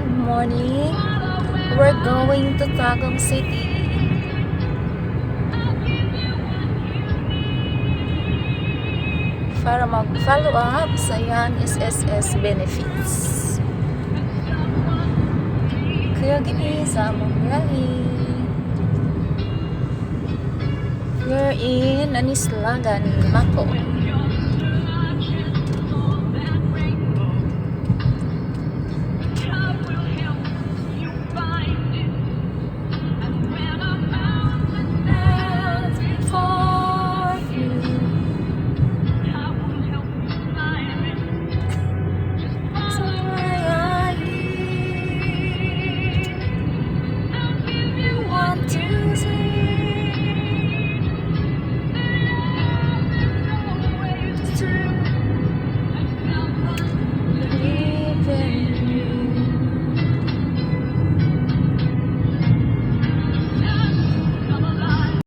Good morning. We're going to Tagum City para mag-follow up sa Young SSS benefits. Kaya gini sa among biyahe. We're in Anislagan, Mako.